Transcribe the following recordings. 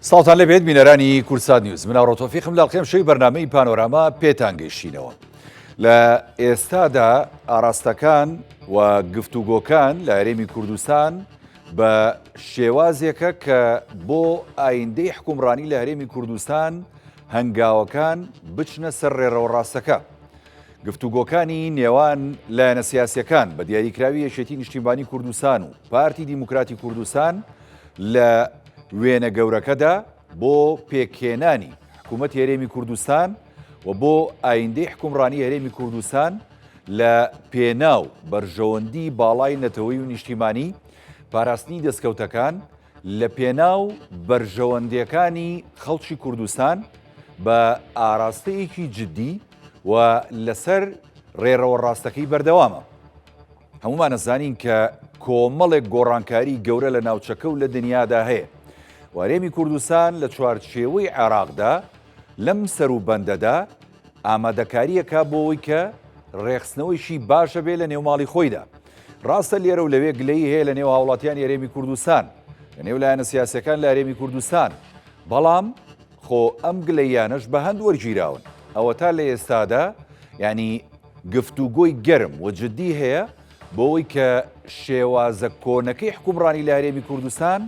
سڵاوتان لێبێت بینەرانی کوردسات نیوز من ئاڕۆ تۆفیقم لە ئەڵقەی ئەمشەوی بەرنامەی پانۆراما پێتان گەیشتینەوە لە ئێستادا ئاراستەکان و گفتوگۆکان لە هەرێمی کوردستان بە شێوازێکە کە بۆ ئایندەی حکومڕانی لە هەرێمی کوردستان هەنگاوەکان بچنە سەر ڕێڕەوە ڕاستەکە. گفتوگۆکانی نێوان لایەنە سیاسیەکان بە دیاریکراوی یەکێتی نیشتیمانی کوردستان و پارتی دیموکراتی کوردستان لە وێنە گەورەکەدا بۆ پێکهێنانی حکوومەت هەرێمی کوردستان و بۆ ئایندەی حکومڕانی هەرێمی کوردستان لە پێناو بەرژەوەندی باڵای نەتەوەی و نیشتیمانی پاراستنی دەستکەوتەکان لە پێناو بەرژەوەندیەکانی خەڵکی کوردستان بە ئاراستەیەکی جدی و لەسەر ڕێڕەوە ڕاستەکەی بەردەوامە. هەمومان ئەزانین کە کۆمەڵێک گۆڕانکاری گەورە لە ناوچەکە و لە دنیادا هەیە. هەرێمی کوردستان لە چوارچێوەی عێراقدا لەم سەروبەندەدا ئامادەکارییەکە بۆ ئەوەی کە ڕێکخستنەوەیشی باشە بێ لە نێو ماڵی خۆیدا. ڕاستە لێرە و لەوێ گلەیی هەیە لە نێو هاوڵاتیانی هەرێمی کوردستان، لە نێو لایەنە سیاسیەکان لە هەرێمی کوردستان، بەڵام خۆ ئەم گلەییانەش بە هەند وەرگیراون. ئەوەتا لە ئێستادا یانی گفتوگۆی گەرم و جدی هەیە بۆ ئەوەی کە شێوازە کۆنەکەی حکومڕانی لە هەرێمی کوردستان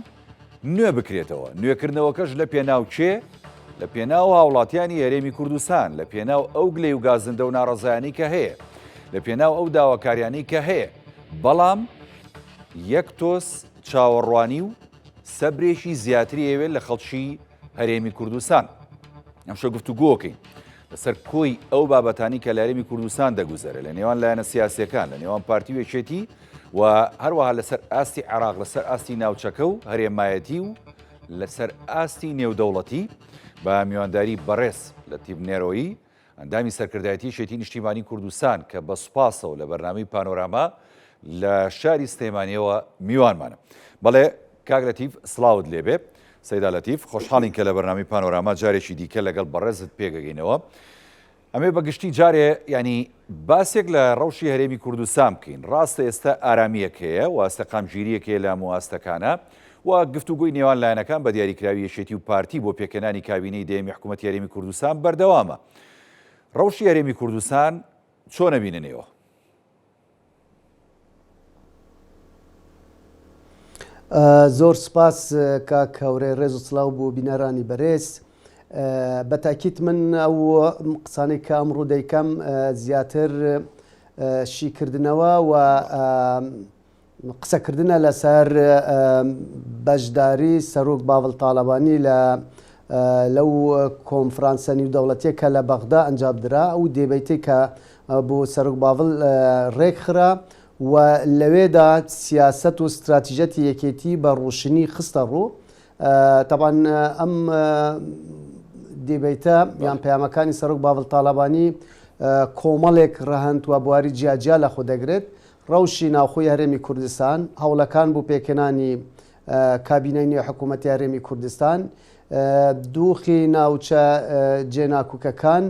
نوێ بکرێتەوە، نوێکردنەوەکەش لە پێناو کێ؟ لە پێناو هاوڵاتیانی هەرێمی کوردستان، لە پێناو ئەو گلەی و گازندە و ناڕەزایانەی کە هەیە، لە پێناو ئەو داواکاریانەی کە هەیە، بەڵام یەک تۆز چاوەڕوانی و سەبرێکی زیاتری ئەوێت لە خەڵکی هەرێمی کوردستان. ئەمشەو گفتوگۆکەین لەسەر کۆی ئەو بابەتانی کە لە هەرێمی کوردستان دەگوزەرێ لە نێوان لایەنە سیاسیەکان، لە نێوان پارتی و یەکێتی و هەروەها لەسەر ئاستی عێراق، لەسەر ئاستی ناوچەکە و هەرێمایەتی و لەسەر ئاستی نێودەوڵەتی بە میوانداری بەڕێز لەتیف نێرۆیی ئەندامی سەرکردایەتی یەکێتی نیشتیمانی کوردستان کە بە سوپاسەوە لە بەرنامەی پانۆراما لە شاری سلێمانیەوە میوانمانە. بەڵێ کاک لەتیف سڵاوت لێبێ. سەیدا لەتیف خۆشحاڵین کە لە بەرنامەی پانۆراما جارێکی دیکە لەگەڵ بەڕێزت پێگەگەینەوە. ئەمێ بە گشتی جارێ یانی باسێک لە ڕەوشی هەرێمی کوردستان بکەین. ڕاستە ئێستا ئارامییەک هەیە و سەقامگیرییەک هەیە لە هەموو ئاستەکانا و گفتوگۆی نێوان لایەنەکان بە دیاریکراوی یەکێتی و پارتی بۆ پێکهێنانی کابینەی دەیەمی حکوومەتی هەرێمی کوردستان بەردەوامە. ڕەوشی هەرێمی کوردستان چۆن ئەبینن ئێوە؟ زۆر سپاس کاک هاورێ ڕێز و سلاو بۆ بینەرانی بەرێز بە تاکیت من ئەو قسانەی کە ئەمڕۆ دەیکەم زیاتر شیکردنەوە و قسەکردنە لەسەر بەشداری سەرۆک باڤڵ تاڵەبانی لە لەو کۆنفرانسە نیودەوڵەتیە کە لە بەغدا ئەنجام درا ئەو debate ەی کە بۆ سەرۆک باڤڵ ڕێکخرا و لەوێدا سیاسەت و ستراتیژەتی یەکێتی بە ڕوشنی خستە ڕوو تەبعەن ئەم debate ە یان پەیامەکانی سەرۆک باڤڵ تاڵەبانی کۆمەڵێک ڕەهەند و بواری جیاجیا لە خۆ دەگرێت ڕەوشی ناوخۆی هەرێمی کوردستان، هەوڵەکان بۆ پێکهێنانی کابینەی نوێی حکوومەتی هەرێمی کوردستان، دوخی ناوچە جێناکوکەکان،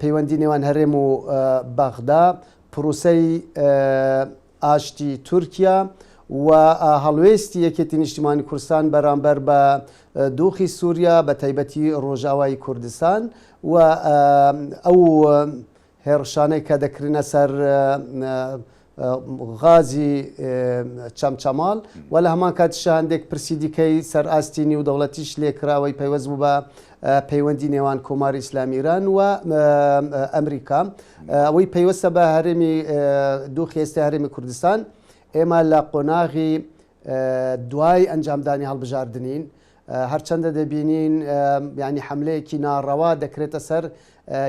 پەیوەندی نێوان هەرێم و بەغدا، پرۆسەی ئاشتی تورکیا و هەڵوێستی یەکێتی نیشتیمانی کوردستان بەرامبەر بە دۆخی سووریا بە تایبەتی ڕۆژئاوای کوردستان و ئەو هێڕشانەی کە دەکرێنە سەر غازی چەمچەماڵ و لە هەمان کاتیشا هەندێک پرسی دیکەی سەر ئاستی نیودەوڵەتیش لێکراوەی پەیوەست بوو بە پەیوەندی نێوان کۆماری ئیسلامی ئیران و ئەمریکا ئەوەی پەیوەستە بە هەرێمی دۆخی ئێستا هەرێمی کوردستان ئێمە لە قۆناغی دوای ئەنجامدانی هەڵبژاردنین هەرچەندە دەبینین یانی حەملەیەکی ناڕەوا دەکرێتە سەر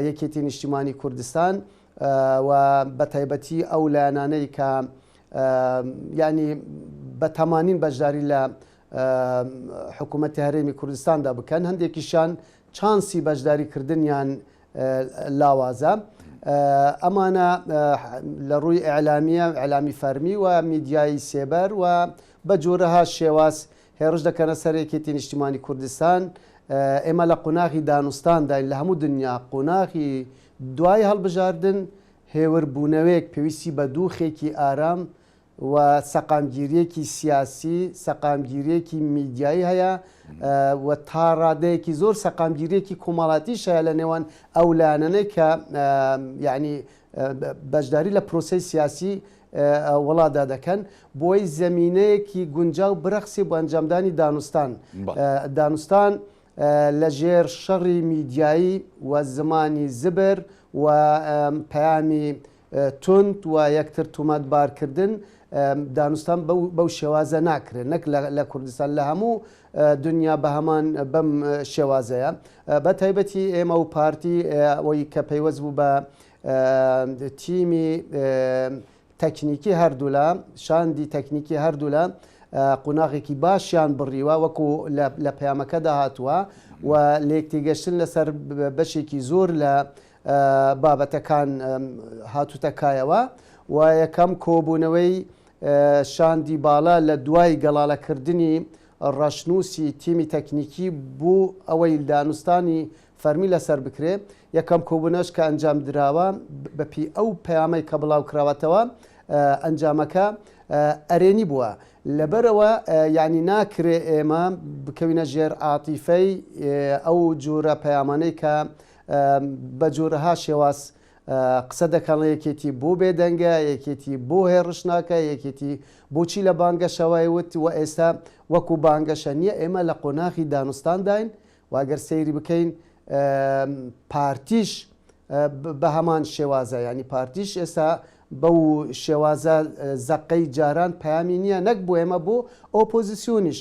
یەکێتی نیشتیمانی کوردستان و بە تایبەتی ئەو لایەنانەی کە ینی بە تەمانین بەشداری لە حکوومەتی هەرێمی کوردستاندا بکەن هەندێکیشان چانسی بەشداریکردنیان لاوازە. ئەمانە لە ڕووی ئیعلامیە ئیعلامی فەرمی و میدیایی سێبەر و بە جۆرەها شێواز هێڕش دەکەنە سەر یەکێتی نیشتیمانی کوردستان، ئێمە لە قۆناغی دانوستانداین لە هەموو دنیا قۆناغی دوای هەڵبژاردن هێور بوونەوەیەک پێویستی بە دوخێکی ئارام. و سەقامگیرییەکی سیاسی، سەقامگیرییەکی میدیایی هەیە و تا ڕادەیەکی زۆر سەقامگیرییەکی کۆمەڵاتیش هەیە لە نێوان ئەو لایەنانەی کە یعنی بەشداری لە پرۆسەی سیاسی وڵاتدا دەکەن بۆی زەمینەیەکی گونجاو برەخسێ بۆ ئەنجامدانی دانوستان. دانوستان لە ژێر شەڕی میدیایی و زمانی زبر و پەیامی توند و یەکتر تومەتبارکردن دانوستان بەو شێوازە ناکرێت نەک لە کوردستان لە هەموو دنیا بە هەمان بەم شێوازەیە بە تایبەتی ئێمە و پارتی ئەوەی کە پەیوەست بوو بە تیمی تەکنیکی هەردوولا شاندی تەکنیکی هەردوولا قوناغێکی باشیان بڕیوە وەکو لە پەیامەکەدا هاتووە و لێکتێگەشتن لەسەر بەشێکی زۆر لە بابەتەکان هاتووتە کایەوە و یەکەم کۆبوونەوەی شاندی باڵا لە دوای گەڵاڵەکردنی ڕەشنووسی تیمی تەکنیکی بوو ئەوەی دانوستانی فەرمی لەسەر بکرێ، یەکەم کۆبوونەوەش کە ئەنجام دراوە بەپێی ئەو پەیامەی کە بڵاوکراوەتەوە ئەنجامەکە ئەرێنی بووە. لەبەرئەوە یانی ناکرێ ئێمە بکەوینە ژێر عاتیفەی ئەو جورە پەیامانەی کە بە جۆرەها شێواز قسە دەکەن یەکێتی بۆ بێدەنگە، یەکێتی بۆ هێڕش ناکە، یەکێتی بۆچی لە بانگەشەوەی وت و ئێستا وەکو بانگەشە نییە، ئێمە لە قۆناغی دانوستانداین و ئەگەر سەیری بکەین پارتیش بە هەمان شێوازە ینی پارتیش ئێستا بەو شێوازە زەقەی جاران پەیامی نییە نەک بۆ ئێمە بۆ ئۆپۆزیسیۆنیش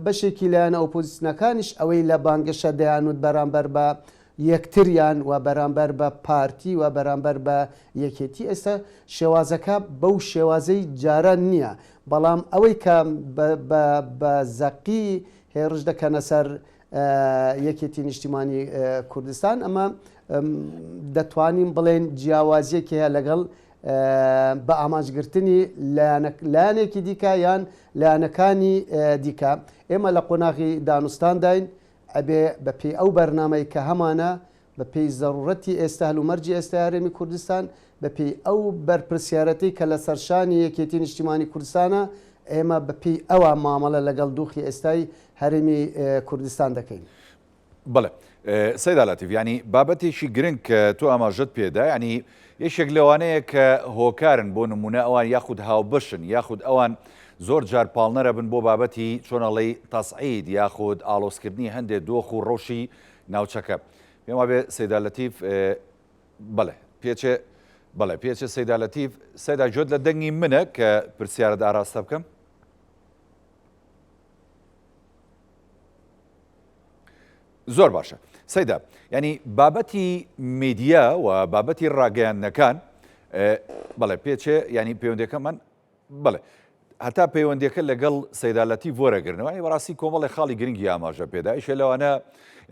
بەشێکی لایەنە ئۆپۆزیسیۆنەکانیش ئەوەی لە بانگەشە دەیانوت بەرامبەر بە یەکتریان و بەرامبەر بە پارتی و بەرامبەر بە یەکێتی ئێستا شێوازەکە بەو شێوازەی جاران نییە بەڵام ئەوەی کە بە زەقی هێڕش دەکەنە سەر یەکێتی نیشتیمانی کوردستان ئەمە دەتوانین بڵێن جیاوازیەکی هەیە لەگەڵ بە ئامانجگرتنی لایەنێکی دیکە یان لایەنەکانی دیکە ئێمە لە قۆناغی دانوستانداین ئەبێ بەپێی ئەو بەرنامەی کە هەمانە بەپێی زەڕوڕەتی ئێستا هەلومەرجی ئێستای هەرێمی کوردستان، بەپێی ئەو بەرپرسیارەتەی کە لەسەر شانی یەکێتی نیشتیمانی کوردستانە، ئێمە بەپێی ئەوە مامەڵە لەگەڵ دوخی ئێستای هەرێمی کوردستان دەکەین. بەڵێ سەیدا لەتیف، یانی بابەتێکی گرنگ کە تۆ ئاماژەت پێدا، یانی یەکێک لەوانەیە کە هۆکارن بۆ نموونە ئەوان یاخود هاوبەشن یاخود ئەوان زۆر جار پاڵنەرەبن بۆ بابەتی چۆن ئەڵێی تەسعید یاخود ئاڵۆزکردنی هەندێ دۆخ و ڕەوشی ناوچەکە. پێم وابێ سەیدا لەتیف بەڵێ پێچێ بەڵێ پێچێ سەیدا لەتیف سەیدا گوێت لە دەنگی منە کە پرسیارت ئاراستە بکەم؟ زۆر باشە سەیدا ینی بابەتی میدیا و بابەتی ڕاگەیاندنەکان بەڵێ پێچێ ینی پەیوەندەکەمان بەڵێ هەتا پەیوەندیەکە لەگەڵ سەیدا لەتیف وەرەگرنەوە ینی بەڕاستی کۆمەڵی خاڵی گرنگی ئاماژە پێدا ئیشێ لەوانە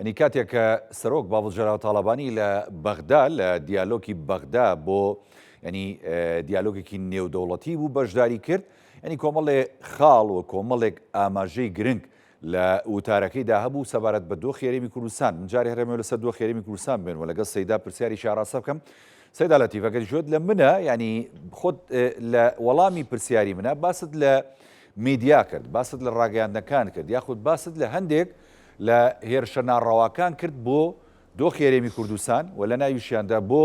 ینی کاتێک کە سەرۆک باڤڵ جەلال تاڵەبانی لە بەغدا لە دیالۆکی بەغدا بۆ ینی دیالۆگێکی نێودەوڵەتی بوو بەشداری کرد ینی کۆمەڵێ خاڵ و کۆمەڵێک ئاماژەی گرنگ لە وتارەکەیدا هەبوو سەبارەت بە دۆخی هەرێمی کوردستان، من جارێ هەرێمەوە لەسەر دۆخی هەرێمی کوردستان بێن و لەگەڵ سەیدا پرسیارێکی ئاراستە بکەم. سەیدا لەتیف ئەگەر گوێت لە منە یعنی خۆت لە وەڵامی پرسیاری منە باست لە میدیا کرد، باست لە ڕاگەیاندنەکان کرد یاخود باست لە هەندێک لە هێرشە ناڕەواکان کرد بۆ دۆخی هەرێمی کوردستان و لە ناویشیاندا بۆ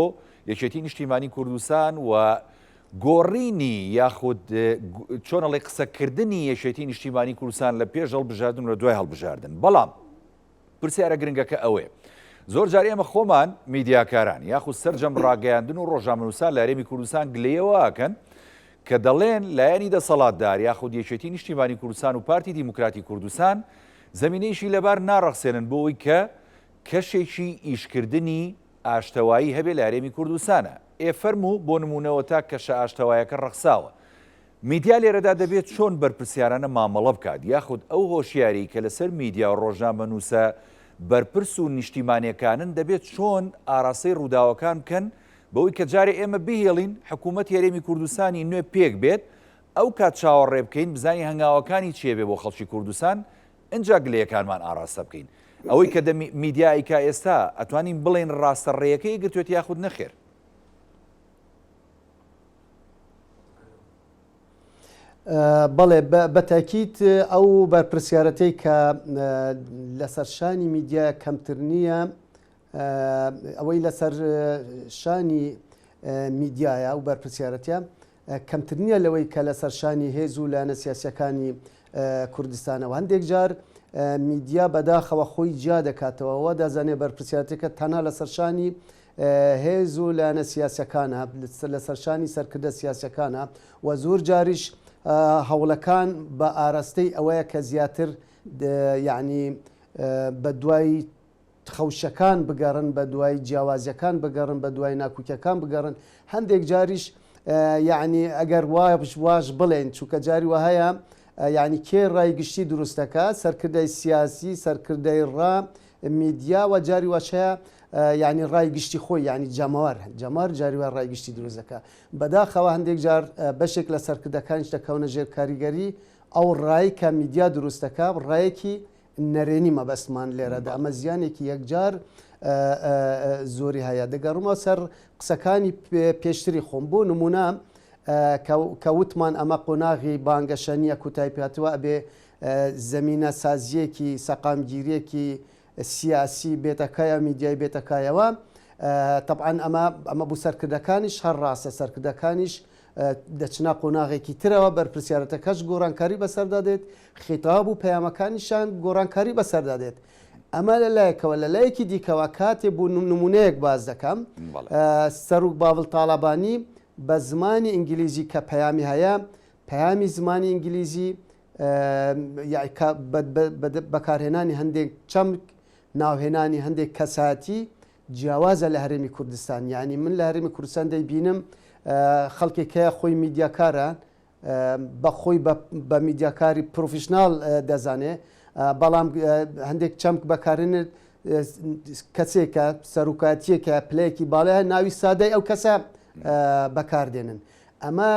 یەکێتی نیشتیمانی کوردستان و گۆڕینی یاخود چۆن ئەڵێی قسەکردنی یەکێتی نیشتیمانی کوردستان لە پێش هەڵبژاردن و لە دوای هەڵبژاردن. بەڵام پرسیارە گرنگەکە ئەوەیە زۆر جار ئێمە خۆمان میدیاکاران یاخود سەرجەم ڕاگەیاندن و ڕۆژنامەنووسان لە هەرێمی کوردستان گلەیەوە ئەکەن کە دەڵێن لایەنی دەسەڵاتدار یاخود یەکێتی نیشتیمانی کوردستان و پارتی دیموکراتی کوردستان زەمینەیەکی لەبار ناڕەخسێنن بۆ ئەوەی کە کەشێکی ئیشکردنی ئاشتەوایی هەبێ لە هەرێمی کوردستانا. ئێ فەرموو بۆ نموونەوە تا کەشە ئاشتەوایەکە ڕەخساوە. میدیا لێرەدا دەبێت چۆن بەرپرسیارانە مامەڵە بکات یاخود ئەو هۆشیاریی کە لەسەر میدیا و ڕۆژنامەنووسە بەرپرس و نیشتیمانیەکانن دەبێت چۆن ئاراستەی ڕووداوەکان بکەن بەوەی کە جارێ ئێمە بهێڵین حکوومەتی هەرێمی کوردستانی نوێ پێک بێت ئەو کات چاوەڕێ بکەین بزانین هەنگاوەکانی چیە بێ بۆ خەڵکی کوردستان ئنجا گلەیەکانمان ئاڕاستە بکەین. ئەوەی کە دە میدیا ئەیکا ئێستا ئەتوانین بڵێین ڕاستە ڕێیەکەی گرتوێت یاخود نەخێر؟ بەڵێ بە تاکیت ئەو بەرپرسیارەتەی کە لەسەر شانی میدیا کەمتر نییە ئەوەی لەسەر شانی میدیایە و بەرپرسیارەتە کەمتر نییە لەوەی کە لەسەر شانی هێز و لایەنە سیاسیەکانی کوردستانەوە هەندێک جار میدیا بەداخەوە خۆی جیا دەکاتەوە وا دەزانێ بەرپرسیارەتەکە تەنها لەسەر شانی هێز و لایەنە سیاسیەکانە لەسەر شانی سەرکردە سیاسیەکانە و زۆر جاریش هەوڵەکان بە ئاراستەی ئەوەیە کە زیاتر یعنی بە دوای خەوشەکان بگەڕن بە دوای جیاوازیەکان بگەڕن بە دوای ناکوکیەکان بگەڕن هەندێک جاریش یعنی ئەگەر واش واش بڵێن چونکە جاری وهەیە یعنی کێ ڕای گشتی دروست دەکات سەرکردەی سیاسی سەرکردەی ڕا میدیا و جاری واش هەیە یعنی ڕای گشتی خۆی یعنی جەماوەر جەماوەر جاری وا ڕای گشتی دروست دەکات بەداخەوە هەندێک جار بەشێک لە سەرکردەکانیش دەکەونە ژێر کاریگەری ئەو ڕای کە میدیا دروست دەکات ڕایەکی نەرێنی مەبەستمان لێرەدا ئەمە زیانێکی یەکجار زۆری هەیە دەگەڕمەوە سەر قسەکانی پێشتری خۆم بۆ نمونە کە وتمان ئەمە قۆناغی بانگەشە نییە کوتای پێاتوە ئەبێ زەمینە سازیەکی سەقامگیریەکی سیاسی بێتەکایە میدیای بێتەکایەوە طبعا ئەمە ئەمە بۆ سەرکردەکانیش هەر ڕاستە سەرکردەکانیش دەچنە قۆناغێکی ترەوە، بەرپرسیارەتەکەش گۆڕانکاری بەسەردا دێت، خیتاب و پەیامەکانیشیان گۆڕانکاری بەسەردا دێت. ئەمە لە لایەکەوە، لە لایەکی دیکەوە کاتێ بۆ نموونەیەک باس دەکەم، سەروک باڤڵ تاڵەبانی بە زمانی ئینگلیزی کە پەیامی هەیە، پەیامی زمانی ئینگلیزی بەکارهێنانی هەندێک چەمک، ناوهێنانی هەندێک کەسایەتی جیاوازە لە هەرێمی کوردستان یانی من لە هەرێمی کوردستان دەیبینم خەڵکێک هەیە خۆی میدیاکارە بە خۆی بە میدیاکاری professional دەزانێ بەڵام هەندێک چەمک بەکارێنێت کەسێکە سەرۆکایەتیەکە پلەیەکی باڵەیە ناوی سادەی ئەو کەسە بەکاردێنن ئەمە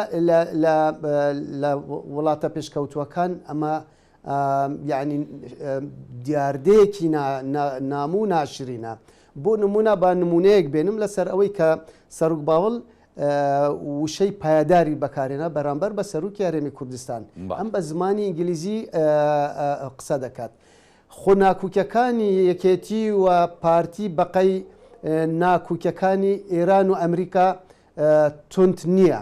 لە وڵاتە پێشکەوتووەکان ئەمە یەعنی دیاردەیەکی نامو و ناشرینە. بۆ نموونە با نموونەیەک بێنم لەسەر ئەوەی کە سەروک باوڵ وشەی پایەداری بەکارهێنا بەرامبەر بە سەروکی هەرێمی کوردستان. ئەم بە زمانی ئینگلیزی قسە دەکات. خۆ ناکوکیەکانی یەکێتی و پارتی بەقەی ناکوکیەکانی ئێران و ئەمریکا توند نییە.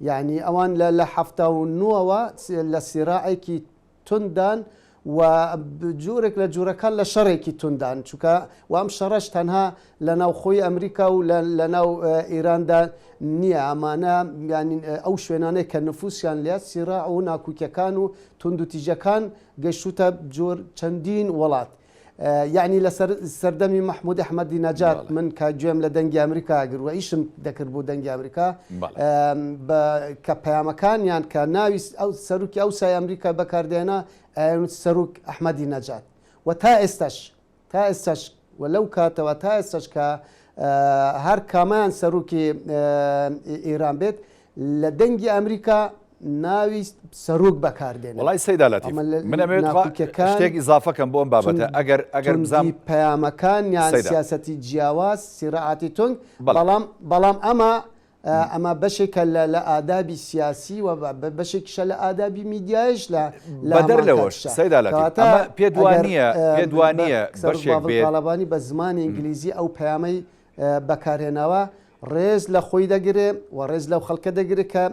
یەعنی ئەوان لە لە 79 ەوە لە سیراعێکی تونددان و جۆرێک لە جۆرەکان لە شەڕێکی تونددان چونکە و ئەم شەڕەش تەنها لە ناوخۆی ئەمریکا و لە ناو ئێراندا نییە ئەمانە یانی ئەو شوێنانەی کە نفوسیان لە سیراع و ناکوکیەکان و توندوتیژەکان گەشتوتە جۆر چەندین وڵات. یەعنی لە سەردەمی مەحمود ئەحمەدی نەجات من کە گوێم لە دەنگی ئەمریکا گرت و ئیشم دەکرد بۆ دەنگی ئەمریکا کە پەیامەکانیان کە ناوی ئەو سەرۆکی ئەو سای ئەمریکا بەکاردێنا ئەیانوت سەرۆک ئەحمەدی نەجات و تا ئێستاش تا ئێستاش و لەو کاتەوە تا ئێستاش کە هەر کامیان سەرۆکی ئێران بێت لە دەنگی ئەمریکا ناوی سەرۆک بەکار دێنن. وەڵای سەیدا لەتیف ئەمە لە من ئەمەوێت خوا ناکۆکیەکان شتێک ئیزافە کەم بۆ ئەم بابەتە توند ئەگەر ئەگەر بزام توندی پەیامەکان یان سەیدا سیاسەتی جیاواز سیراعاتی توند بەڵێ بەڵام بەڵام ئەمە ئەمە بەشێکە لە لە ئادابی سیاسی و بە بەشێکیشە لە ئادابی میدیایش لە لە بەدەر هەمان لەوەش کاتیشا سەیدا لەتیف کەواتە ئەمە پێت وا ئەگەر نییە پێت وا بە نییە سەرۆک بەشێک باڤڵ بێت تاڵەبانی بە زمانی ئینگلیزی ئەو پەیامەی بەکارهێناوە ڕێز لە خۆی دەگرێ و ڕێز لەو خەڵکە دەگرێ کە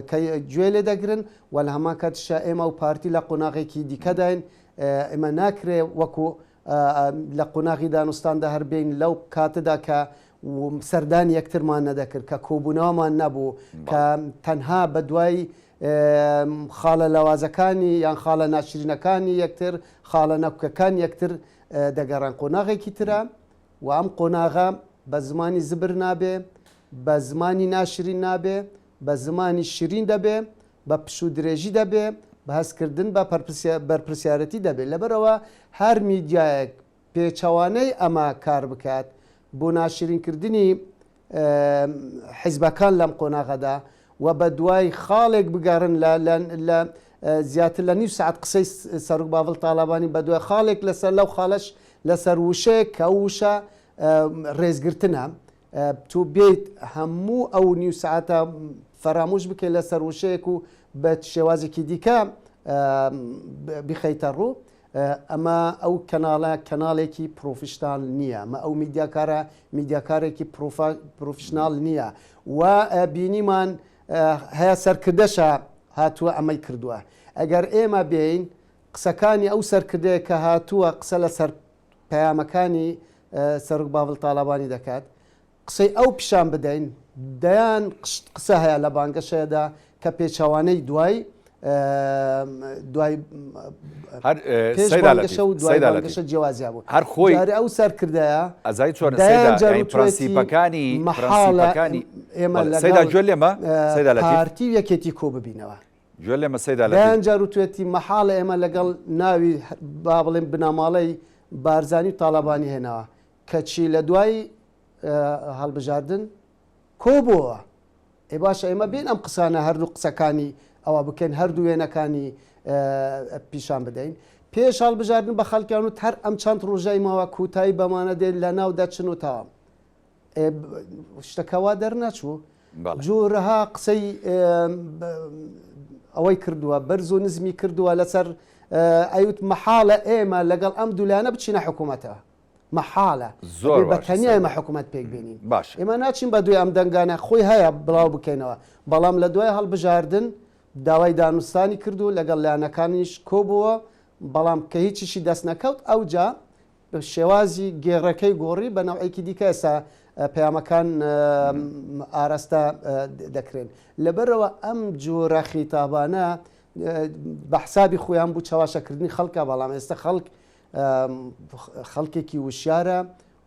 کە گوێ لێ دەگرن و لە هەمان کاتیشا ئێمە و پارتی لە قۆناغێکی دیکەداین ئێمە ناکرێ وەکو لە قۆناغی دانوستاندا هەر بین لەو کاتەدا کە سەردانی یەکترمان نەدەکرد کە کۆبوونەوەمان نەبوو کە تەنها بە دوای خاڵە لاوازەکانی یان خاڵە ناشرینەکانی یەکتر خاڵە نەکوکەکان یەکتر دەگەڕان قۆناغێکی ترە و ئەم قۆناغە بە زمانی زبر نابێ، بە زمانی ناشرین نابێ، بە زمانی شیرین دەبێ، بە پشوودرێژی دەبێ، بە هەستکردن بە بەرپرسیارێتی دەبێ. لەبەرئەوە هەر میدیایەک پێچەوانەی ئەمە کار بکات بۆ ناشرینکردنی حیزبەکان لەم قۆناغەدا و بە دوای خاڵێک بگەڕن لە لە زیاتر لە نیو سەعات قسەی سەرۆک باڤڵ تاڵەبانی بە دوای خاڵێک لەسەر لەو خاڵەش لەسەر وشەیەک کە ئەو وشە ڕێزگرتنە. تۆ بێیت هەموو ئەو نیو سەعاتە فەرامۆش بکەیت لەسەر وشەیەک و بە شێوازێکی دیکە بیخەیتە ڕوو ئەمە ئەو کەناڵە کەناڵێکی پرۆفیشناڵ نییە ئەمە ئەو میدیاکارە میدیاکارێکی پرۆفیشناڵ نییە و بینیمان هەیە سەرکردەشە هاتووە ئەمەی کردووە ئەگەر ئێمە بێین قسەکانی ئەو سەرکردەیە کە هاتووە قسە لەسەر پەیامەکانی سەرۆک باڤڵ تاڵەبانی دەکات، قسەی ئەو پیشان بدەین، دەیان قسە هەیە لە بانگەشەیەدا کە پێچەوانەی دوای دوای هەر پێش سەیدا بانگەشە لەتیف و دوای سەیدا لەتیف بانگەشە جیاوازیان بوو. هەر خۆی جارێ ئەو سەرکردەیە ئەزای چۆنە دەیان سەیدا جار یانی وتوێتی پرەنسیپەکانی مەحاڵە پرەنسیپەکانی ئێمە بەڵێ سەیدا لەگەڵ گوێ لێمە سەیدا لەتیف پارتی و یەکێتی کۆ ببینەوە. گوێ لێمە سەیدا لەتیف. دەیان جار وتوێتی مەحاڵە ئێمە لەگەڵ ناوی با بڵێم بنەماڵەی بارزانی و تاڵەبانی هێناوە کەچی لە دوای هەڵبژاردن کۆبۆوە. ئێ باشە ئێمە بێین ئەم قسانە هەردوو قسەکانی ئەوە بکەین هەردوو وێنەکانی پیشان بدەین. پێش هەڵبژاردن بە خەڵکیان وت هەر ئەم چەند ڕۆژەی ماوە کوتایی بەمانە دێت لەناو دەچن و تەواو. شتەکە وا دەرنەچوو. جۆرەها قسەی ئەوەی کردووە بەرز و نزمی کردووە لەسەر ئەیوت مەحاڵە ئێمە لەگەڵ ئەم دوولایەنە بچینە حکوومەتەوە مەحاڵە زۆر بە تەنیا ئێمە حکوومەت پێک بێنین باش ئێمە ناچین بە دوای ئەم دەنگانە خۆی هەیە بڵاو بکەینەوە بەڵام لە دوای هەڵبژاردن داوای دانوستانی کرد و لەگەڵ لایەنەکانیش کۆبووە بەڵام کە هیچیشی دەست نەکەوت ئەوجا شێوازی گێڕەکەی گۆڕی بە نەوعێکی دیکە ئێستا پەیامەکان ئاراستە دەکرێن. لەبەرئەوە ئەم جۆرە خیتابانە بە حسابی خۆیان بوو چەواشەکردنی خەڵکە، بەڵام ئێستا خەڵک خەڵکێکی وشیارە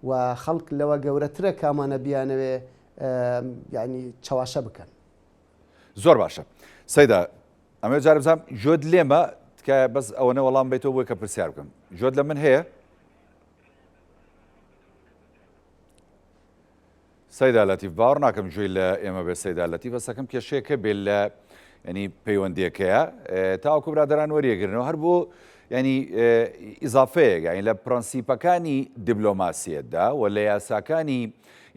و خەڵک لەوە گەورەترە کامانە بیانەوێ یعنی چەواشە بکەن. زۆر باشە سەیدا ئەمەوێ جارێ بزانم گوێت لێمە تکایە بەس ئەوەنە وەڵام بیتەوە بۆی کە پرسیار بکەم گوێت لە من هەیە سەیدا لەتیف باوەڕ ناکەم گوێی لە ئێمە بێ سەیدا لەتیف ئەسەکەم کێشەیەکە بێ لە ینی پەیوەندیەکەیە تاوەکو برادران وەریەگرنەوە هەر بۆ ینی ئیزافەیەک ینی لە پرەنسیپەکانی دیبلۆماسیەتدا و لە یاساکانی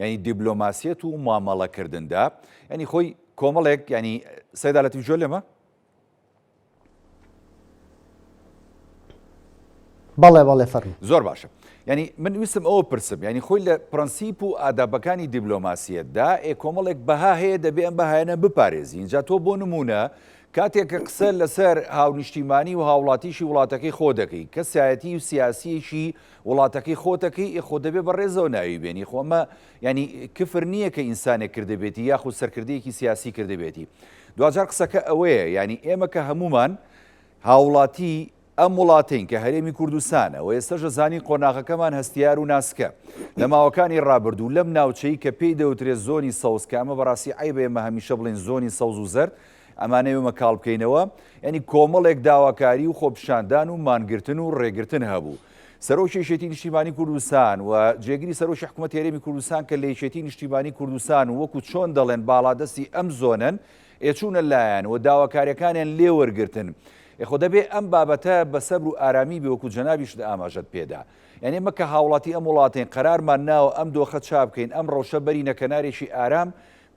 ینی دیبلۆماسیەت و مامەڵەکردندا ینی خۆی کۆمەڵێک ینی سەیدا لەتیف گوێ لێمە؟ بەڵێ بەڵێ فەرموو. زۆر باشە یعنی من ویستم ئەوە پرسم یعنی خۆی لە پرەنسیپ و ئادابەکانی دیبلۆماسیەتدا ئێ کۆمەڵێک بەها هەیە دەبێ ئەم بەهایانە بپارێزی اینجا تۆ بۆ نمونە کاتێک کە قسە لەسەر هاونیشتیمانی و هاوڵاتیشی وڵاتەکەی خۆ دەکەی کەسایەتی و سیاسیەکی وڵاتەکەی خۆتەکەی ئێ خۆ دەبێ بە ڕێزەوە ناوی بێنی خۆ ئەمە یانی کفر نییە کە ئینسانێک کردبێتی یاخود سەرکردەیەکی سیاسی کردبێتی. دواجار قسەکە ئەوەیە یانی ئێمە کە هەموومان هاوڵاتی ئەم وڵاتەین کە هەرێمی کوردستانە و ئێستەش ئەزانین قۆناغەکەمان هەستیار و ناسکە لە ماوەکانی ڕابردوو لەم ناوچەی کە پێی دەوترێت زۆنی سەوز کە ئەمە بەڕاستی عەیبە ئێمە هەمیشە بڵێین زۆنی سەوز و زەرد ئەمانە ئێمە کاڵ بکەینەوە یانی کۆمەڵێک داواکاری و خۆپیشاندان و مانگرتن و ڕێگرتن هەبوو سەرۆکی یەکێتی نیشتیمانی کوردستان و جێگری سەرۆکی حکوومەتی هەرێمی کوردستان کە لە یەکێتی نیشتیمانی کوردستان و وەکو چۆن دەڵێن باڵادەستی ئەم زۆنەن ئێ چوونە لایان و داواکاریەکانیان لێ وەرگرتن ئێ خۆ دەبێ ئەم بابەتە بە سەبر و ئارامی بێ وەکو جەنابیشت ئاماژەت پێدا یانی ئێمە کە هاوڵاتی ئەم وڵاتەین قەرارمان ناوە ئەم دۆخە چا بکەین ئەم ڕەوشە بەرینە کەنارێکی ئارام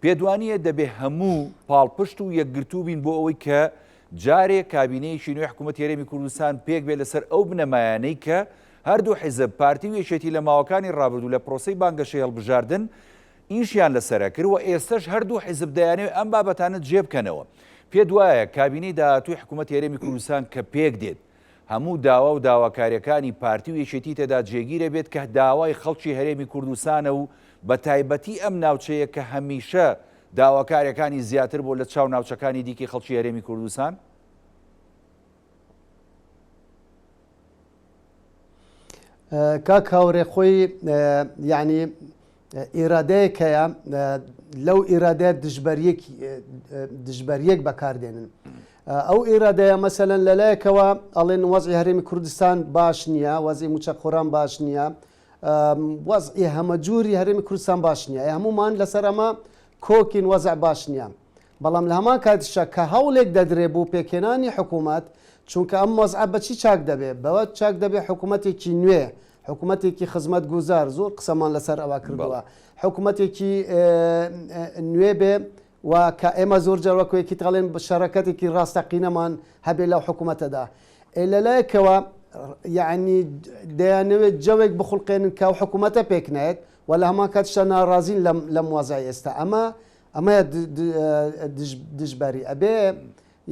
پێتوانییە دەبێ هەموو پاڵپشت و یەکگرتوو بین بۆ ئەوەی کە جارێ کابینەیەکی نوێی حکوومەتی هەرێمی کوردستان پێک بێ لەسەر ئەو بنەمایانەی کە هەردوو حیزب پارتی و یەکێتی لە ماوەکانی ڕابردوو لە پرۆسەی بانگەشەی هەڵبژاردن ئیشیان لەسەر ئەکرد و ئێستەش هەردوو حیزب دەیانەوێت ئەم بابەتانە جێ بکەنەوە. پێت وایە کابینەی داهاتووی حکوومەتی هەرێمی کوردستان کە پێک دێت هەموو داوا و داواکاریەکانی پارتی و یەکێتی تێدا جێگیرە بێت کە داوای خەڵکی هەرێمی کوردستانە و بە تایبەتی ئەم ناوچەیە کە هەمیشە داواکاریەکانی زیاتر بووە لە چاو ناوچەکانی دیکەی خەڵکی هەرێمی کوردستان؟ کاک هاورێ خۆی یعنی ئیرادەیەک هەیە لەو ئیرادەیە دژبەریەک دژبەریەک بەکاردێنن ئەو ئیرادەیە مەسەلەن لەلایەکەوە ئەڵێن وەزعی هەرێمی کوردستان باش نییە وەزعی موچەخۆران باش نییە وەزعی هەمەجووری هەرێمی کوردستان باش نییە هەمومان لەسەر ئەمە کۆکین وەزع باش نییە بەڵام لە هەمان کاتیشا کە هەوڵێک دەدرێ بۆ پێکهێنانی حکوومەت، چونکە ئەم وەزعە بە چی چاک دەبێ؟ بەوە چاک دەبێ حکوومەتێکی نوێ. حکوومەتێکی خزمەتگوزار، زۆر قسەمان لەسەر ئەوە کردووە، حکوومەتێکی نوێ بێ و کە ئێمە زۆر جار وەکو یەکیت ئەڵێن شەرەکەتێکی ڕاستەقینەمان هەبێ لەو حکوومەتەدا. ئێ لە لایەکەوە یەعنی دەیانەوێت جەوێک بخوڵقێنن کە ئەو حکوومەتە پێک نایەت و لە هەمان کاتیشدا ناڕازین لەم لەم وەزعەی ئێستا. ئەمە ئەمەیە دژبەری. ئەبێ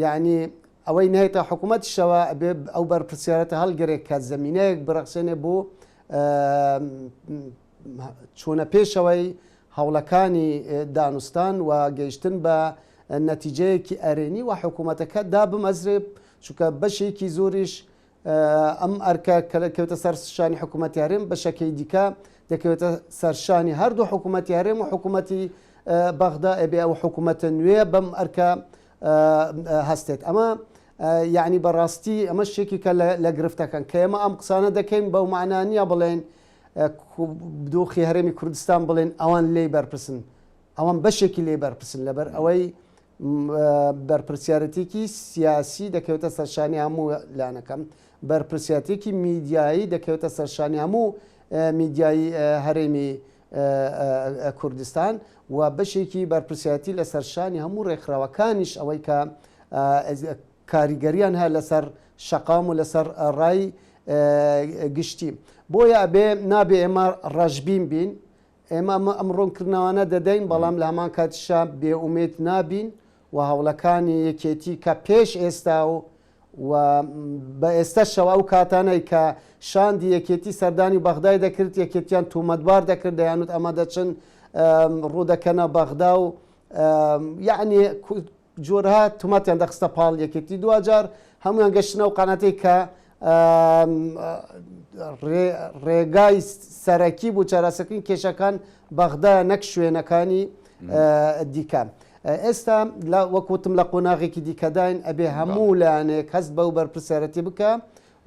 یەعنی ئەوەی نەیەتە حکوومەتیشەوە ئەبێ ئەو بەرپرسیارەتە هەڵگرێ کە زەمینەیەک بڕەخسێنێ بۆ چوونە پێشەوەی هەوڵەکانی دانوستان و گەیشتن بە نەتیجەیەکی ئەرێنی و حکوومەتەکە دابمەزرێ چونکە بەشێکی زۆریش ئەم ئەرکە کە دەکەوێتە سەر شانی حکوومەتی هەرێم بەشەکەی دیکە دەکەوێتە سەر شانی هەردوو حکوومەتی هەرێم و حکوومەتی بەغدا ئەبێ ئەو حکوومەتە نوێ بەم ئەرکە هەستێت ئەمە یعنی بەڕاستی ئەمە شتێکی کە لە گرفتەکان کە ئێمە ئەم قسانە دەکەین بەو معنا نییە بڵێن دۆخی هەرێمی کوردستان بڵێن ئەوان لێی بەرپرسن ئەوان بەشێکی لێ بەرپرسن لەبەر ئەوەی بەرپرسیارەتێکی سیاسی دەکەوێتە سەرشانی هەموو لانەکەم بەرپرسیاتێکی میدیایی دەکەوێتە سەرشانی هەموو میدیایی هەرێمی کوردستان و بەشێکی بەرپرسیاتی لە سەرشانی هەموو ڕێکخراوەکانیش ئەوەی کە کاریگەریان هەیە لەسەر شەقام و لەسەر ڕای گشتی. بۆیە ئەبێ نابێ ئێمە ڕەشبین بین، ئێمە ئەم ڕوونکردنەوانە دەدەین، بەڵام لە هەمان کاتیشا بێ ئومێد نابین و هەوڵەکانی یەکێتی کە پێش ئێستا و و بە ئێستەشەوە ئەو کاتانەی کە شاندی یەکێتی سەردانی بەغدای دەکرد یەکێتیان تومەتبار دەکرد دەیانوت ئەمە دەچن ڕوو دەکەنە بەغدا و یعنی جۆرەها تومەتیان دەخستە پاڵ یەکێتی، دواجار هەموویان گەشتنە ئەو قەناتەی کە ڕێگای سەرەکی بۆ چارەسەرکردنی کێشەکان بەغدایە نەک شوێنەکانی دیکە. ئێستا وەک وتم لە قۆناغێکی دیکەداین ئەبێ هەموو لایەنێک هەست بەو بەرپرسیارەتی بکە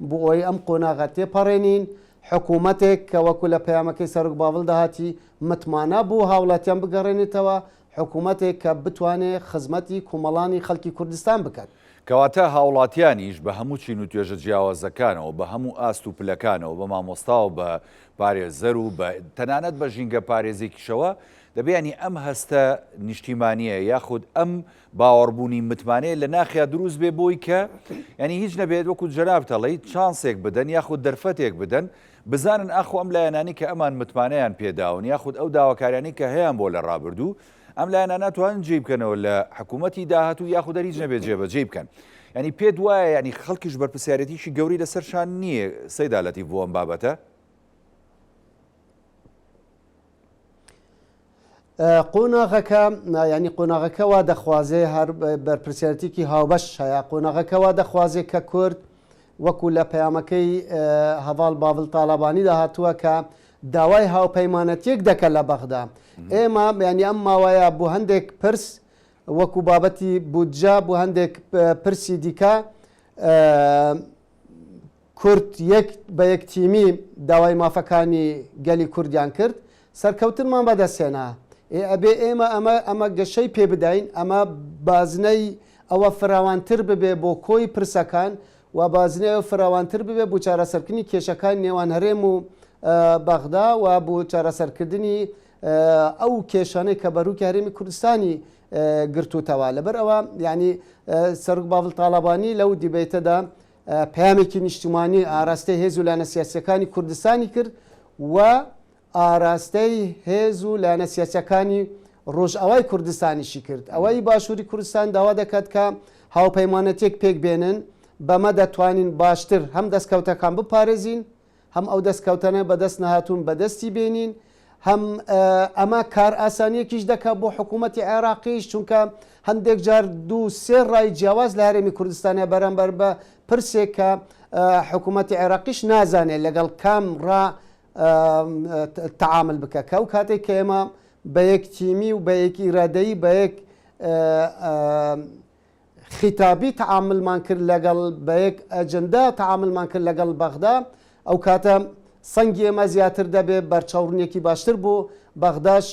بۆ ئەوەی ئەم قۆناغە تێپەڕێنین، حکوومەتێک کە وەکو لە پەیامەکەی سەرۆک باڤڵ داهاتی متمانە بۆ هاوڵاتیان بگەڕێنێتەوە، حکوومەتێک کە بتوانێ خزمەتی کومەڵانی خەڵکی کوردستان بکات. کەواتە هاوڵاتیانیش بە هەموو چین و توێژە جیاوازەکانەوە، بە هەموو ئاست و پلەکانەوە، بە مامۆستا و بە پارێزەر و بە تەنانەت بە ژینگە پارێزێکیشەوە، دەبێ یانی ئەم هەستە نیشتیمانییە یاخود ئەم باوەڕبوونی متمانەیە لە ناخیا دروست بێ بۆی کە یانی هیچ نەبێت وەکو جەنابت ئەڵێی چانسێک بدەن یاخود دەرفەتێک بدەن بزانن ئاخۆ ئەم لایەنانەی کە ئەمان متمانەیان پێداون یاخود ئەو داواکاریانەی کە هەیان بۆ لە ڕابردوو ئەم لایەنانە توانن جێی بکەنەوە لە حکوومەتی داهاتوو یاخود هەر هیچ نەبێت جێبەجێی بکەن ینی پێت وایە ینی خەڵکیش بەرپرسیارێتیی گەوری لەسەر شان نییە سەیدا لەتیف بۆ ئەم بابەتە؟ قۆناغەکە ینی قۆناغەکە وا دەخوازێ هەر بەرپرسیارەتێکی هاوبەش هەیە قۆناغەکە وا دەخوازێ کە کورد وەکو لە پەیامەکەی هەڤاڵ باڤل تاڵەبانیدا هاتووە کە داوای هاوپەیمانەتیەک دەکە لە بەغدا ئێمە ینی ئەم ماوەیە بۆ هەندێک پرس وەکو بابەتی بودجە بۆ هەندێک پرسی دیکە کورد یەک بە یەک تیمی داوای مافەکانی گەلی کوردیان کرد، سەرکەوتنمان بەدەست هێنا. ئێ ئەبێ ئێمە ئەمە ئەمە گەشەی پێ بدەین، ئەمە بازنەی ئەوە فراوانتر ببێ بۆ کۆی پرسەکان و بازنەی ئەوە فراوانتر ببێ بۆ چارەسەرکردنی کێشەکانی نێوان هەرێم و بەغدا و بۆ چارەسەرکردنی ئەو کێشانەی کە بەروکی هەرێمی کوردستانی گرتووتەوە. لەبەر ئەوە یانی سەرۆک باڤڵ تاڵەبانی لەو دیبەیتەدا پەیامێکی نیشتیمانی ئاراستەی هێز و لایەنە سیاسییەکانی کوردستانی کرد و ئاراستەی هێز و لایەنە سیاسییەکانی ڕۆژئاوای کوردستانیشی کرد. ئەوەی باشووری کوردستان داوا دەکات کە هاوپەیمانەتێک پێک بێنن، بەمە دەتوانین باشتر هەم دەستکەوتەکان بپارێزین، هەم ئەو دەستکەوتانە بەدەست نەهاتوون بەدەستی بێنین، هەم ئەمە کارئاسانییەکیش دەکات بۆ حکوومەتی عێراقیش، چونکە هەندێک جار دوو سێ ڕای جیاواز لە هەرێمی کوردستان هەیە بەرامبەر بە پرسێک کە حکوومەتی عێراقیش نازانێت لەگەڵ کام ڕا تەعامل بکە کە ئەو کاتێک کە ئێمە بە یەک تیمی و بە یەک ئیرادەیی بە یەک خیتابی تەعاملمان کرد لەگەڵ بە یەک ئەجندا تەعاملمان کرد لەگەڵ بەغدا، ئەو کاتە سەنگی ئێمە زیاتر دەبێ، بەرچاوڕوونیەکی باشتر بۆ بەغداش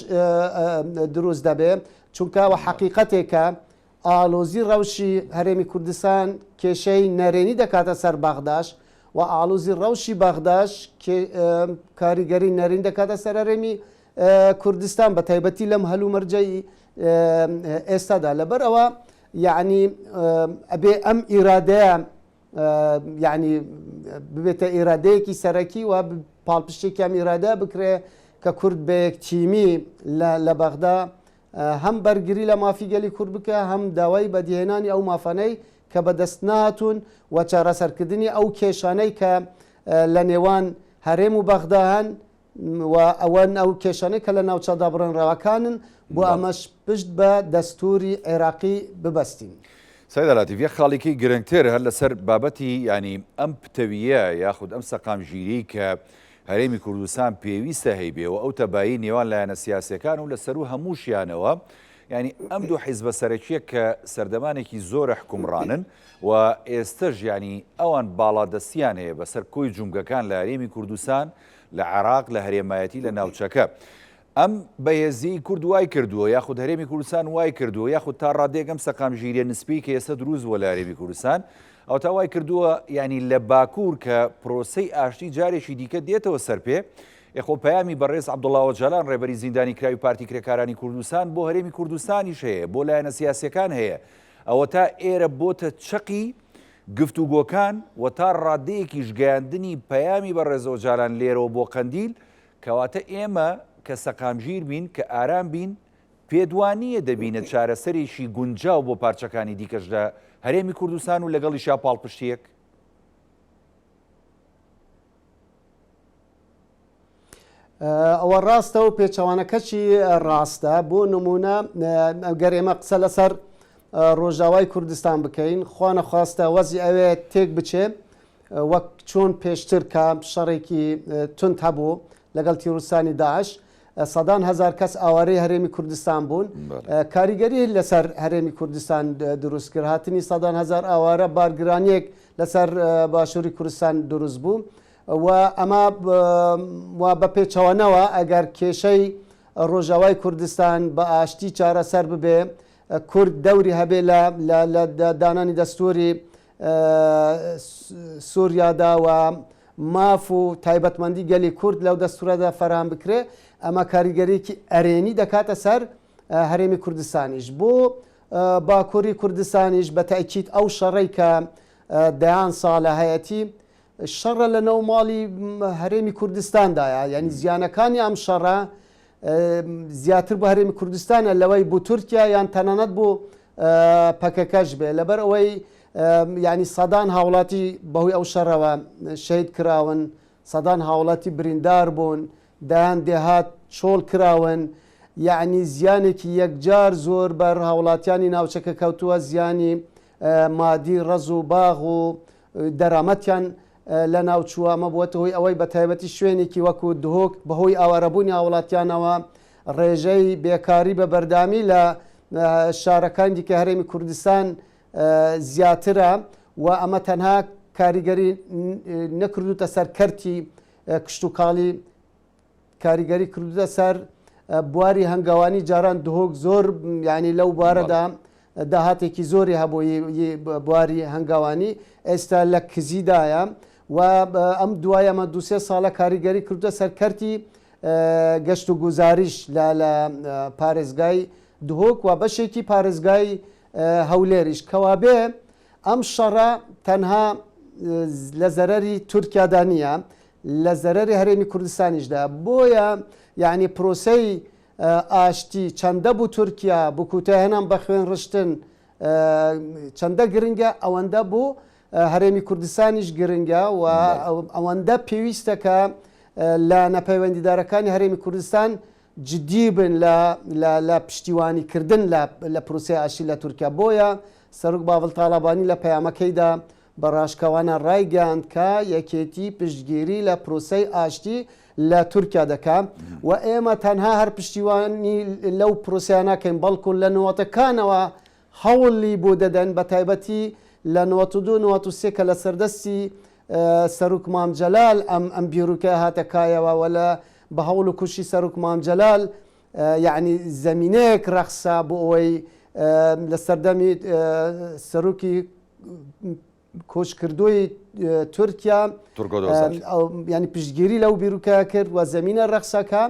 دروست دەبێ، چونکە ئەوە حەقیقەتێکە ئاڵۆزی ڕەوشی هەرێمی کوردستان کێشەی نەرێنی دەکاتە سەر بەغداش. و ئاڵوزی ڕەوشی بەغداش کاریگەری نەرین دەکاتە سەر هەرێمی کوردستان بە تایبەتی لەم هەلومەرجەی ئێستادا. لەبەر ئەوە یعنی ئەبێ ئەم ئیرادەیە یعنی ببێتە ئیرادەیەکی سەرەکی و پاڵپشتێکی ئەم ئیرادە بکرێ کە کورد بە یەک تیمی لە بەغدا هەم بەرگری لە مافی گەلی کورد بکە هەم داوای بەدیهێنانی ئەو مافانەی کە بەدەست نەهاتوون و چارەسەرکردنی ئەو کێشانەی کە لە نێوان هەرێم و بەغدا هەن و ئەوەن ئەو کێشانەی کە لە ناوچە دابڕێنراوەکانن، بۆ ئەمەش پشت بە دەستووری عێراقی ببەستین. سەیدا لەتیف، یەک خاڵیکی گرنگتر هەر لەسەر بابەتی یانی ئەم پتەوییە یاخود ئەم سەقامگیریەی کە هەرێمی کوردستان پێویستە هەیبێ و ئەو تەبایی نێوان لایەنە سیاسیەکان و لە سەروو هەمووشیانەوە یانی ئەم دوو حیزبە سەرەکیە کە سەردەمانێکی زۆرە حکومڕانن و ئێستەش یانی ئەوان باڵادەستیان هەیە بەسەر کۆی جومگەکان لە هەرێمی کوردستان لە عێراق لە هەرێمایەتی لە ناوچەکە. ئەم بەهێزیی کورد وای کردووە یاخود هەرێمی کوردستان وای کردووە یاخود تا ڕادەیەک ئەم سەقامگیریە نسبیی کە ئێستا دروست بووە لە هەرێمی کوردستان ئەوتا وای کردووە یعنی لە باکوور کە پرۆسەی ئاشتی جارێکی دیکە دێتەوە سەر پێ ئێخۆ پەیامی بەڕێز عەبدوڵا ئۆجالان ڕێبەری زیندانی کراوی پارتی کرێکارانی کوردستان بۆ هەرێمی کوردستانیش هەیە بۆ لایەنە سیاسیەکان هەیە ئەوەتا ئێرە بۆتە چەقی گفتوگۆکان و تا ڕادەیەکیش گەیاندنی پەیامی بەڕێز ئۆجالان لێرەوە بۆ قەندیل، کەواتە ئێمە کە سەقامگیر بین، کە ئارام بین، پێت وا نییە دەبینە چارەسەرێکی گونجاو بۆ پارچەکانی دیکەش لە هەرێمی کوردستان و لەگەڵیشیا پاڵپشتییەک؟ ئەوە ڕاستە و پێچەوانەکەشی ڕاستە بۆ نمونە گەر ئێمە قسە لەسەر ڕۆژاوای کوردستان بکەین خوانەخواستە وەزی ئەوێ تێک بچێ وەک چۆن پێشتر کە شەڕێکی تند هەبوو لەگەڵ تیرۆرستانی داعش سەدان هەزار کەس ئاوارەی هەرێمی کوردستان بوون کاریگەری لەسەر هەرێمی کوردستان دروست کرد هاتنی سەدان هەزار ئاوارە بارگرانیەک لەسەر باشووری کوردستان دروست بوو و ئەمە و بە پێچەوانەوە ئەگەر کێشەی ڕۆژاوای کوردستان بە ئاشتی چارەسەر ببێ کورد دەوری هەبێ لە لە دانانی دەستوری سوریادا و ماف و تایبەتمەندی گەلی کورد لەو دەستورەدا فەراهەم بکرێ ئەمە کاریگەریەکی ئەرێنی دەکاتە سەر هەرێمی کوردستانیش بۆ باکووری کوردستانیش بە تەئکید ئەو شەڕەی کە دەیان ساڵە هەیەتی شەڕە لە ناو ماڵی هەرێمی کوردستاندایە یعنی زیانەکانی ئەم شەڕە زیاتر بۆ هەرێمی کوردستانە لەوەی بۆ تورکیا یان تەنانەت بۆ پەکەکەش بێ لەبەر ئەوەی یعنی سەدان هاوڵاتی بەهۆی ئەو شەڕەوە شەید کراون سەدان هاوڵاتی بریندار بوون دەیان دێهات چۆڵ کراون یعنی زیانێکی یەکجار زۆر بەر هاوڵاتیانی ناوچەکە کەوتووە زیانی مادی ڕەز و باغ و دەرامەتیان لەناوچووە، ئەمە بووەتە هۆی ئەوەی بەتایبەتی شوێنێکی وەکو دهۆک بەهۆی ئاوارەبوونی هاوڵاتیانەوە ڕێژەی بێکاری بە بەردەوامی لە شارەکانی دیکەی هەرێمی کوردستان زیاترە و ئەمە تەنها کاریگەری نەکردوتە سەر کەرتی کشتوکاڵی کاریگەری کردوتە سەر بواری هەنگاوانی جاران دهۆک زۆر یعنی لەو بوارەدا داهاتێکی زۆری هەبوو بواری هەنگاوانی ئێستا لە کزیدایە و ئەم دوای ئەمە دوسێ ساڵە کاریگەری کردە سەر کەرتی گەشت و گوزاریش لە لە پارێزگای دهۆک و بەشێکی پارێزگای هەولێریش کەوابێ ئەم شەڕە تەنها لە زەرەری تورکیادا نییە لە زەرەری هەرێمی کوردستانیشدا بۆیە یعنی پرۆسەی ئاشتی چەندە بو تورکیا بو کوتایهێنان بە خوێن ڕشتن چەندە گرنگە ئەوەندە بو هەرێمی کوردستانیش گرنگە و ئەوەندە پێویستە کە لایەنە پەیوەندیدارەکانی هەرێمی کوردستان جدی بن لە لە پشتیوانی کردن لە لە پرۆسەی ئاشتی لە تورکیا بۆیە سەرۆک باڤڵ تاڵەبانی لە پەیامەکەیدا بە ڕاشکاوانە ڕایگەیاند کە یەکێتی پشتگیری لە پرۆسەی ئاشتی لە تورکیا دەکا و ئێمە تەنها هەر پشتیوانی لەو پرۆسەیە ناکەین بەڵکو لە نەوەتەکانەوە هەوڵی بۆ دەدەن بە تایبەتی لە 92 93 کە لە سەردەستی سەروک مام جەلال ئەم ئەم بیرۆکەیە هاتە کایەوە و لە بە هەوڵ و کوشی سەروک مام جەلال یەعنی زەمینەیەک ڕەخسا بۆ ئەوەی لە سەردەمی سەرۆکی. کۆچکردووی تورکیا ینی پشتگیری لەو بیرروکە کرد و زمینە ڕەخسەکە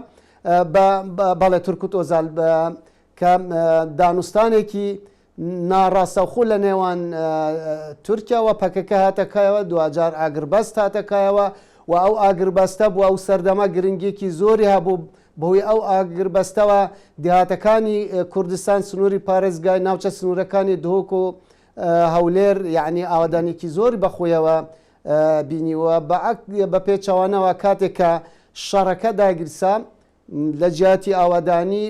بەڵێ تورکوت ئۆزال کە دانوستانێکی ناڕاستەوخۆ لە نێوان تورکیا و پەکەکە هاتە کایەوە، دواجار ئاگربەست هاتە کایەوە و ئەو ئاگربەستە بۆ ئەو سەردەمە گرنگیەکی زۆری هەبوو، بەهۆی ئەو ئاگربەستەوە دێهاتەکانی کوردستان سنووری پارێزگای ناوچە سنوورەکانی دهۆک و هەولێر یەعنی ئاوەدانیەکی زۆری بەخۆیەوە بینی و بە پێچەوانەوە کاتێک کە شەڕەکە داگیرسا لە جیاتی ئاوەدانی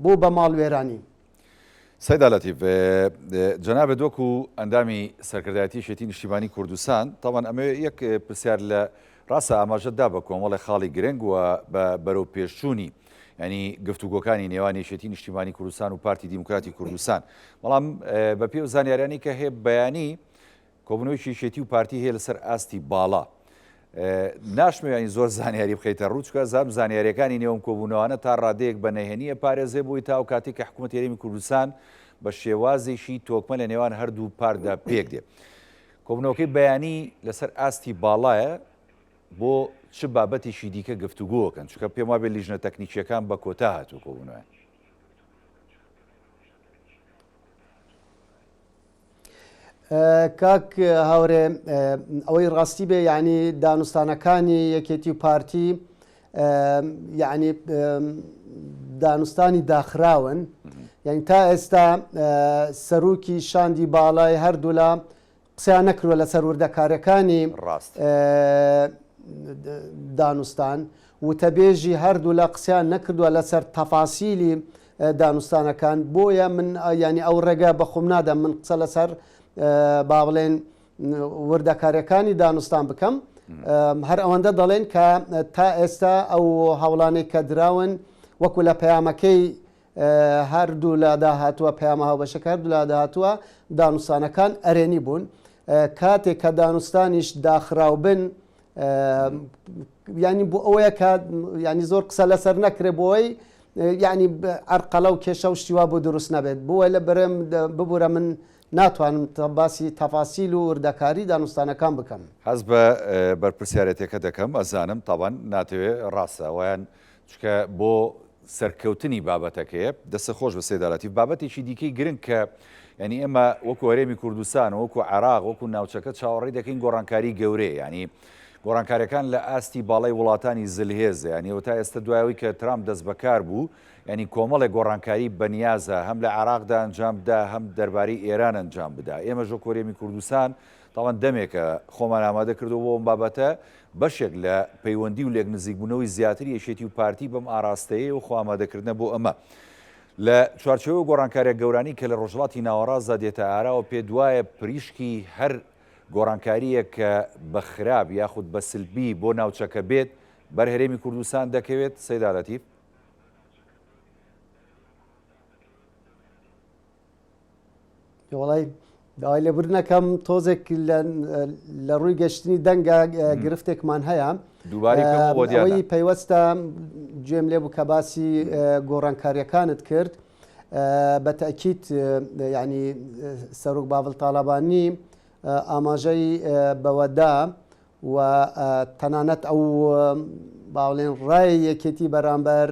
بوو بە ماڵوێرانی. سەیدا لەتیف، جەنابت وەکو ئەندامی سەرکردایەتی یەکێتی نیشتیمانی کوردستان، تەبعەن ئەمەوێ یەک پرسیار لە ڕاستە ئاماژەت دا بە کۆمەڵێ خاڵی گرنگ و بە بەرەو پێشچوونی یانی گفتوگۆکانی نێوان یەکێتی نیشتیمانی کوردستان و پارتی دیموکراتی کوردستان، بەڵام بە پێی ئەو زانیاریانەی کە هەیە بەیانی کۆبوونەوەیەکی یەکێتی و پارتی هەیە لەسەر ئاستی باڵا. ناشمەوێ یانی زۆر زانیاری بخەیتە ڕوو چونکە ئەزانم زانیاریەکانی نێو ئەم کۆبوونەوانە تا ڕادەیەک بە نەهێنی ئەپارێزێ بۆی تا ئەو کاتەی کە حکوومەتی هەرێمی کوردستان بە شێوازێکی تۆکمە لە نێوان هەردوو پارتدا پێک دێ. کۆبوونەوەکەی بەیانی لەسەر ئاستی باڵایە بۆ چ بابەتێکی دیکە گفتوگۆکەن چونکە پێم وابێ لیژنە تەکنیکیەکان بە کۆتا هاتوو کۆبوونەوەیان. کاک هاورێ ئەوەی ڕاستی بێ یعنی دانوستانەکانی یەکێتی و پارتی یعنی دانوستانی داخراون یعنی تا ئێستا سەرۆکی شاندی باڵای هەردوولا قسەیان نەکردوە لەسەر وردەکاریەکانی ڕاست. دانوستان، وتەبێژی هەردوولا قسەیان نەکردوە لەسەر تەفاسیلی دانوستانەکان، بۆیە من یانی ئەو ڕێگە بەخۆم نادەم من قسە لەسەر با بڵێن وردەکاریەکانی دانوستان بکەم، هەر ئەوەندە دەڵێن کە تا ئێستا ئەو هەوڵانەی کە دراون وەکو لە پەیامەکەی هەردوولادا هاتووە، پەیامە هاوبەشەکە هەردوولادا هاتووە، دانوستانەکان ئەرێنی بوون. کاتێک کە دانوستانیش داخراو بن، یانی بۆ ئەوەیە کە یانی زۆر قسە لەسەر نەکرێ بۆی یانی عەرقەلە و کێشە و شتی وا بۆ دروست نەبێت. بۆیە لە برم ببورە من ناتوانم باسی تەفاسیل و وردەکاری دانوستانەکان بکەم. هەست بە بەرپرسیارێتیەکە دەکەم، ئەزانم تاوان ناتەوێ ڕاستە وایان چونکە بۆ سەرکەوتنی بابەتەکەیە. دەستت خۆش بێت سەیدا لەتیف. بابەتێکی دیکەی گرنگ کە یانی ئێمە وەکو هەرێمی کوردستان و وەکو عێراق وەکو ناوچەکە چاوەڕێی دەکەین گۆڕانکاری گەورەیە یانی گۆڕانکاریەکان لە ئاستی باڵای وڵاتانی زلهێزە یانی ئەوە تا ئێستا دوای ئەوەی کە ترامپ دەست بەکار بوو یانی کۆمەڵێک گۆڕانکاری بەنیازە هەم لە عێراقدا ئەنجام بدا هەم دەربارەی ئێران ئەنجام بدا ئێمەش وەکو هەرێمی کوردستان تاوان دەمێکە خۆمان ئامادە کردووە بۆ ئەم بابەتە بەشێک لە پەیوەندی و لێکنزیکبوونەوەی زیاتری یەکێتی و پارتی بەم ئاراستەیەیە و خۆئامادەکردنە بۆ ئەمە. لە چوارچێوەی گۆڕانکارییە گەورانەی کە لە ڕۆژهەڵاتی ناوەڕاستدا دێتە ئاراوە پێتوایە پریشکی هەر گۆڕانکارییەک کە بە خراپ یاخود بە سلبی بۆ ناوچەکە بێت بەر هەرێمی کوردستان دەکەوێت؟ سەیدا لەتیف. وەڵای داوای لێبوردن ئەکەم تۆزێک لە ڕووی گەشتنی دەنگە گرفتێکمان هەیە دووبارەی بکەمەوە بۆ دیانا. ئەوەی پەیوەستە گوێم لێ بوو کە باسی گۆڕانکاریەکانت کرد بە تەئکید یعنی سەرۆک باڤڵ تاڵەبانی ئاماژەی بەوەدا و تەنانەت ئەو با بڵێن ڕای یەکێتی بەرامبەر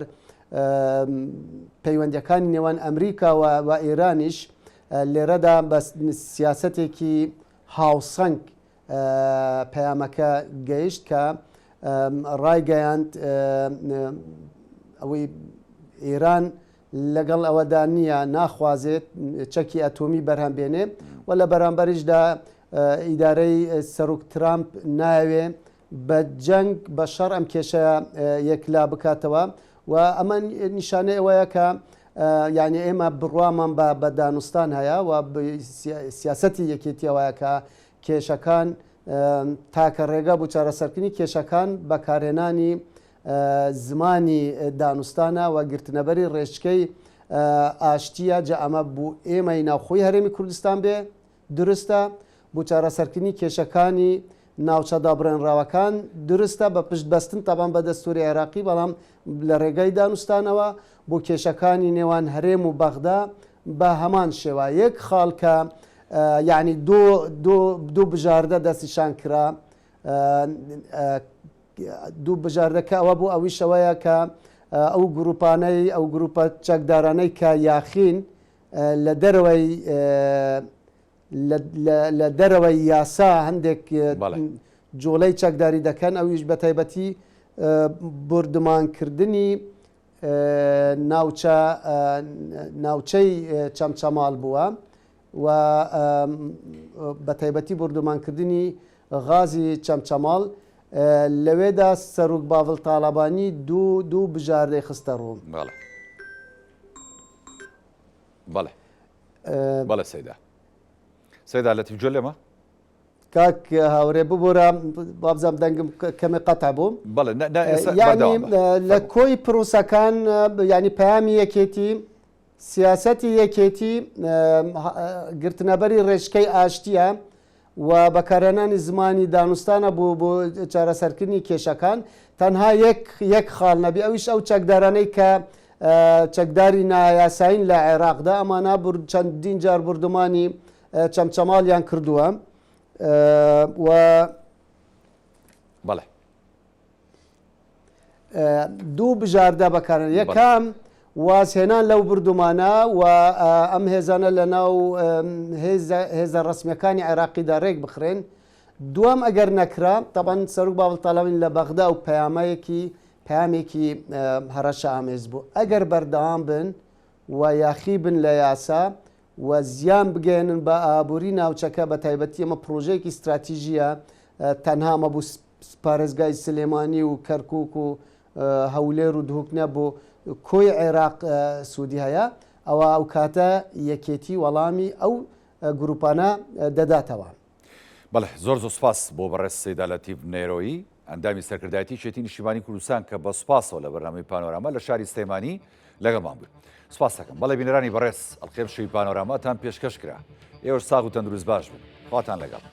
پەیوەندیەکانی نێوان ئەمریکا و ئێرانیش لێرەدا بە سیاسەتێکی هاوسەنگ پەیامەکە گەیشت کە ڕایگەیاند ئەوەی ئێران لەگەڵ ئەوەدا نییە ناخوازێت چەکی ئەتۆمی بەرهەم بێنێ و لە بەرامبەریشدا ئیدارەی سەرۆک ترامپ نایەوێ بە جەنگ بە شەڕ ئەم کێشەیە یەکلا بکاتەوە و ئەمە نیشانەی ئەوەیە کە یعنی ئێمە بڕوامان بە بە دانوستان هەیە و سیاسەتی یەکێتی ئەوەیە کە کێشەکان تاکە ڕێگا بۆ چارەسەرکردنی کێشەکان بەکارهێنانی زمانی دانوستانە و گرتنەبەری ڕێچکەی ئاشتییە، جا ئەمە بۆ ئێمەی ناوخۆی هەرێمی کوردستان بێ دروستە، بۆ چارەسەرکردنی کێشەکانی ناوچە دابڕێنراوەکان دروستە، بە پشت بەستن تەبان بە دەستوری عێراقی، بەڵام لە ڕێگای دانوستانەوە، بۆ کێشەکانی نێوان هەرێم و بەغدا بە هەمان شێوە. یەک خاڵ کە. یعنی دوو بژاردە دەستنیشان کرا دوو بژاردەکە ئەوە بوو ئەویش ئەوەیە کە ئەو گروپانەی ئەو گروپە چەکدارانەی کە یاخین لە دەرەوەی لە دەرەوەی یاسا هەندێک جوڵەی چەکداری دەکەن ئەویش بە تایبەتی بردمانکردنی ناوچە ناوچەی چەمچەماڵ بووە و بە تایبەتی بۆردومانکردنی غازی چەمچەماڵ، لەوێدا سەروک باڤڵ تاڵەبانی دوو دوو بژاردەی خستە ڕوو. بەڵێ. بەڵێ. بەڵێ سەیدا. سەیدا لەتیف گوێ لێمە؟ کاک هاورێ ببورە وابزانم دەنگم کەمێ قەتع بوو. بەڵێ نا نا ئێستا یعنی بەردەوام بە. لە فەرموو. کۆی پرۆسەکان یعنی پەیامی یەکێتی سیاسەتی یەکێتی گرتنەبەری ڕێچکەی ئاشتییە و بەکارهێنانی زمانی دانوستانە بۆ بۆ چارەسەرکردنی کێشەکان، تەنها یەک یەک خاڵ نەبی ئەویش ئەو چەکدارانەی کە چەکداری نایاسایین لە عێراقدا ئەمانە چەندین جار بوردومانی چەمچەماڵیان کردووە و بەڵێ. دوو بژاردە بەکارن یەکەم وازهێنان لەو بردومانە و ئەم هێزانە لە ناو هێزە ڕسمیەکانی عێراقیدا ڕێک بخرێن دوام ئەگەر نەکرا تەبەن سەرک باڤڵ تاڵەبانی لە بەغدا و پەیامەیەکی پامێکی هەڕەشە ئامێز بوو ئەگەر بەردەوام بن و یاخی بن لە یاسا و زیان بگەیەنن بە ئابووری ناوچەکە بە تایبەتی ئەمە پرۆژەیەکی ستراتیژیە تەنها ئەمە بوو پارێزگای سلێمانی و کەرکک و هەولێر و دهۆک نەبوو کۆی عێراق سوودی هەیە ئەوە ئەو کاتە یەکێتی وەڵامی ئەو گروپانە دەداتەوە. بەڵێ زۆر زۆر سوپاس بۆ بەڕێز سەیدا لەتیف نێرۆیی ئەندامی سەرکردایەتی یەکێتی نیشتیمانی کوردستان کە بە سوپاسەوە لە بەرنامەی پانۆراما لە شاری سلێمانی لەگەڵمان بووی. سوپاس دەکەم. بەڵێ بینەرانی بەڕێز ئەڵقەی ئەمشەوی پانۆراماتان پێشکەش کرا. ئێوەش ساغ و تەندروست باش بن. خواتان لەگەڵ.